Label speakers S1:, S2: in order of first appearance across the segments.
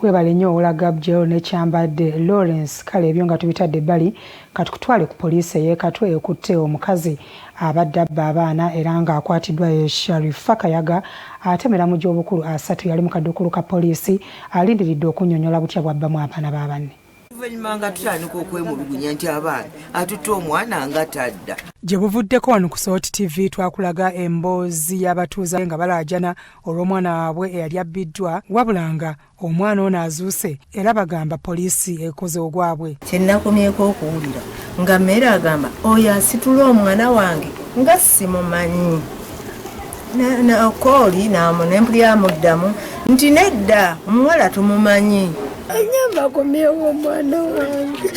S1: Webale nnyo Owola Gabjel ne Kyambadde Lawrence. Kale ebyo nga tubitadde ebbali, katukutwale ku poliisi ey'e Katwe ekutte omukazi abadde abba abaana era ng'akwatiddwa ye Sharifa Kayaga atemera mu gy'obukulu 30 yali mu kaduukulu ka poliisi alindiridde okunnyonnyola butya bw'abbamu abaana ba banne.
S2: Oluvannyuma nga tutandika okwemulugunya nti abaana atutte omwana nga tadda.
S1: Gye buvuddeko wano ku Salt TV twakulaga emboozi y'abatuuze nga balaajana olw'omwana waabwe eyali abbiddwa wabula nga omwana ono azuuse era bagamba poliisi ekoze ogwabwe.
S3: Kye nakomyeko okuwulira nga Mary agamba oyo asitula omwana wange nga simumanyi. Kooli nempulira amuddamu nti nedda omuwala tumumanyi.
S4: Anyamba akomyewo omwana wange.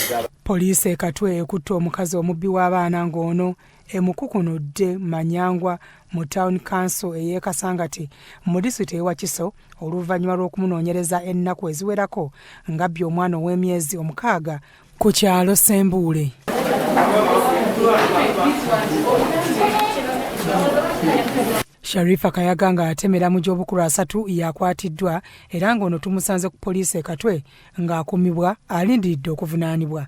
S1: Poliisi e Katwe ekutte omukazi omubbi w'abaana ng'ono emukukunudde Manyangwa mu Town Council ey'e Kasangati mu disitulikiti ey'e Wakiso oluvannyuma lw'okumunoonyereza ennaku eziwerako ng'abbye omwana ow'emyezi 6 ku kyalo Ssembuule. Sharifa Kayaga ng'atemera mu gy'obukulu 30 yakwatiddwa era ng'ono tumusanze ku poliisi e Katwe ng'akumibwa alindiridde okuvunaanibwa.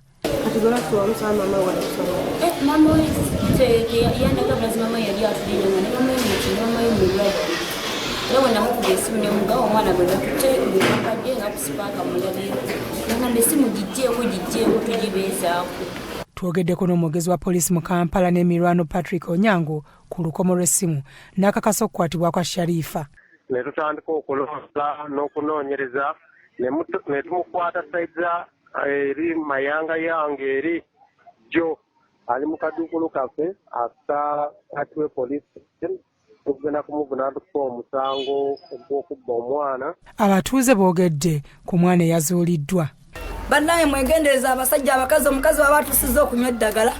S1: Twogeddeko n'omwogezi wa poliisi mu Kampala n'emirwano Patrick Onyango ku lukomo lw'essimu n'akakasa okukwatibwa kwa Sharifa.
S5: Ne tutandika okulonda n'okunoonyereza ne tumukwata saiza eri Mayanga yange eri jo ali mu kaduukulu kaffe aka Katwe Police Station. Tugenda kumuvunaanako omusango ogw'okubba omwana.
S1: Abatuuze boogedde ku mwana eyazuuliddwa.
S6: Bannange mwegendereza abasajja abakazi, omukazi waba atusiza okunywa eddagala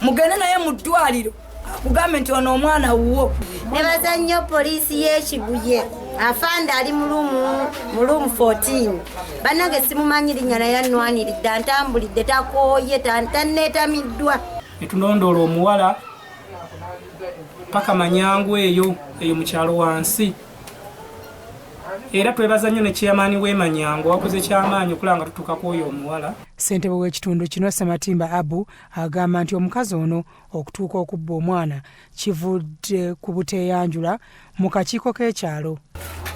S6: mugende naye mu ddwaliro akugambe nti ono omwana wuwo.
S7: Nebaza nnyo poliisi y'e Kibuye, afande ali mu room 14. Bannange simumanyi linnya naye annwaniridde, antambulidde, takooye, tanneetamiddwa.
S8: Ne tulondoola omuwala paka Manyangu eyo mu kyalo wansi. Era twebaza nnyo ne chairman w'e Manyangu wakoze kyamaanyi okulaba nga tutuuka ku oyo omuwala.
S1: Ssentebe w'ekitundu kino Ssematimba Abu agamba nti omukazi ono okutuuka okubba omwana kivudde ku buteeyanjula mu kakiiko k'ekyalo.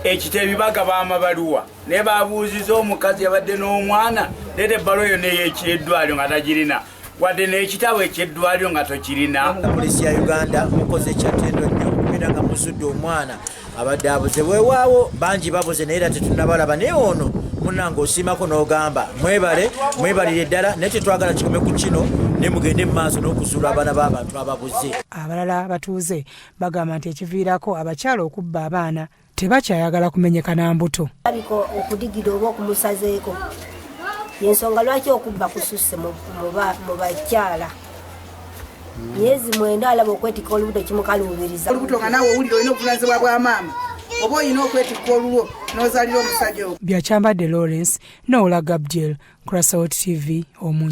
S9: Ekitebi bagaba amabaluwa ne babuuziza omukazi yabadde n'omwana leeta ebbaluwa yonna ey'eddwaliro nga tagirina wadde n'ekitabo eky'eddwaliro nga tokirina.
S10: Poliisi ya Uganda mukoze kyattendo nnyo okubeera nga muzudde omwana abadde abuze. Weewaawo bangi babuze naye era tetunnabalaba, naye ono munnange osiimako n'ogamba mwebale, mwebalire ddala, naye tetwagala kikome ku kino ne mugende mu maaso n'okuzuula abaana b'abantu ababuze.
S1: Abalala batuuze bagamba nti ekiviirako abakyala okubba abaana tebakyayagala kumenyeka na mbuto.
S7: Alabika okudigira oba okumusazeeko y'ensonga lwaki okubba kususse mu bakyala. Myezi 9 alaba okwetikka olubuto kimukaluubiriza.
S11: Olubuto nga naawe owulira olina obuvunaanyizibwa bwa maama oba olina okwetikka olulwo n'ozaalira omusajja ogwo.
S1: Bya Kyambadde Lawrence, Nola Gabdiel, Crossout TV, Omunye.